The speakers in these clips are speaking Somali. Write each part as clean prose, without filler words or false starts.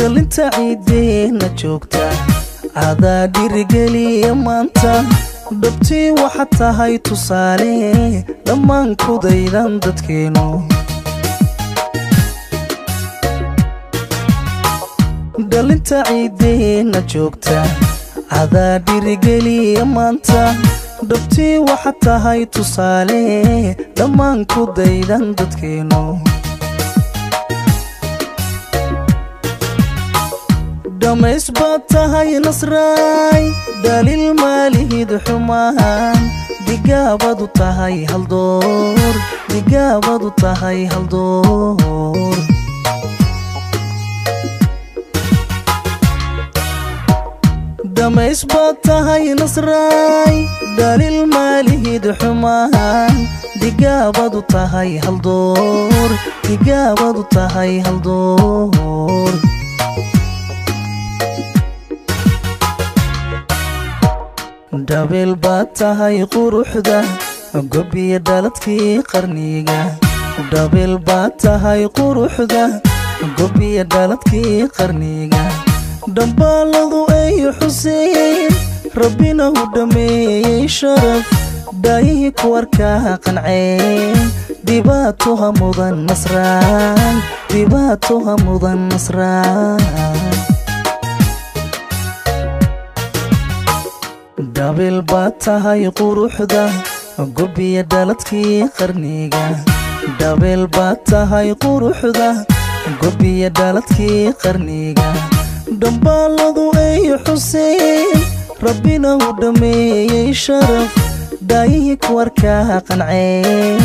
Dhalinta ciideena joogta adaa dhiirigeliya maanta. Dhabtii waxaad tahay tusaale dhammaan kudaydan dadkeenu. Dhalinta ciideena joogta adaa dhiirigeliya maanta. Dhabtii waxaad tahay tusaale dhammaan kudaydan dadkeenu. Dhamays baad tahay Nasraay, dhaliil maalihid xumaan. Digaabadu tahay haldoor, digaabadu tahay haldoor. Dhamays baad tahay Nasraay, dhaliil maalihid xumaan. Digaabadu tahay haldoor, digaabadu tahay haldoor. Dhabeel baad tahay quruxda gobiya dhaladkii qarniga. Dhabeel baad tahay quruxda gobiya dhaladkii qarniga. Dhambaaladu ay xuseen Rabbina u dhameeyey sharaf. Daayihii ku arkaa qanceen dhibaatoha mudan Nasraan, dhibaatoha mudan Nasraan. Dhabeel baad tahay quruxda gobiya dhaladkii qarniga. Dhabeel baad tahay quruxda gobiya dhaladkii qarniga. Dhambaaladu ay xuseen Rabbina u dhameeyey sharaf. Daayihii ku arkaa qanceen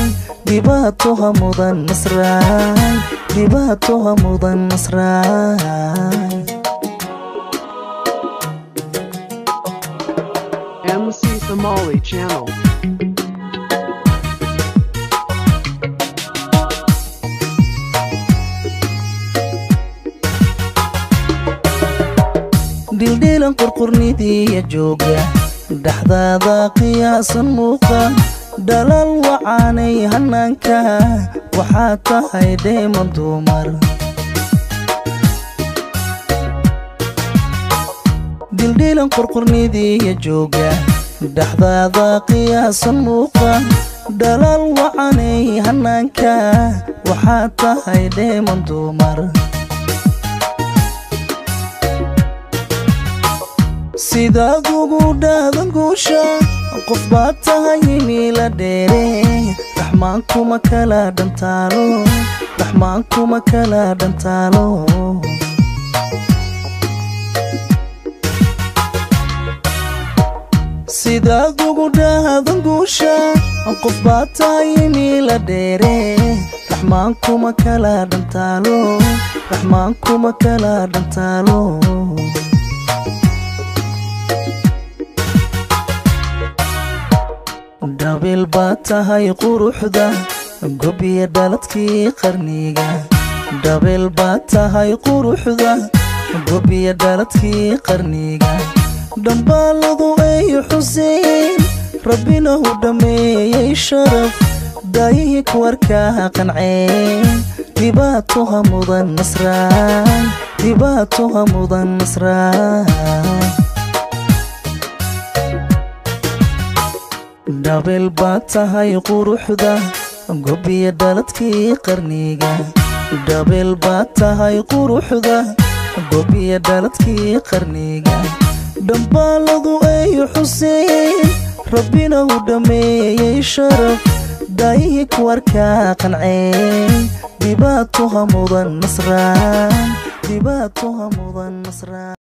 dhibaatoha mudan Nasraan, dhibaatoha mudan Nasraan. MC Somali Channel. Dhildhiilan qurqurnidiya jooga dhexdaada qiyaasan muuqa. Dhalaal wacaanay hanaanka waxaad tahay dheeman dumar. Dhildhiilan qurqurnidiya jooga dhexdaada qiyaasan muuqa. Dhalaal wacanay hanaanka waxaad tahay dheeman dumar. Sidaad ugu dhaadan guusha qof baad tahay miila dheere. Raxmaan kuma kala dhantaalo, raxmaan kuma kala dhantaalo. Sidaad ugu dhaadan guusha qof baad tahay miila dheere. Raxmaan kuma kala dhantaalo, raxmaan kuma kala dhantaalo. Dhabeel baad tahay quruxda gobiya dhaladkii qarniga. Dhabeel baad tahay quruxda gobiya dhaladkii qarniga. Dhambaaladu ay xuseen Rabbina u dhameeyey sharaf. Daayihii ku arkaa qanceen dhibaatoha mudan Nasraan, dhibaatoha mudan Nasraan. Dhabeel baad tahay quruxda gobiya dhaladkii qarniga. Dhabeel baad tahay quruxda gobiya dhaladkii qarniga. Dhambaaladu ay xuseen Rabbina u dhameeyey sharaf. Daayihii ku arkaa qanceen dhibaatoha mudan Nasraan, dhibaatoha mudan Nasraan.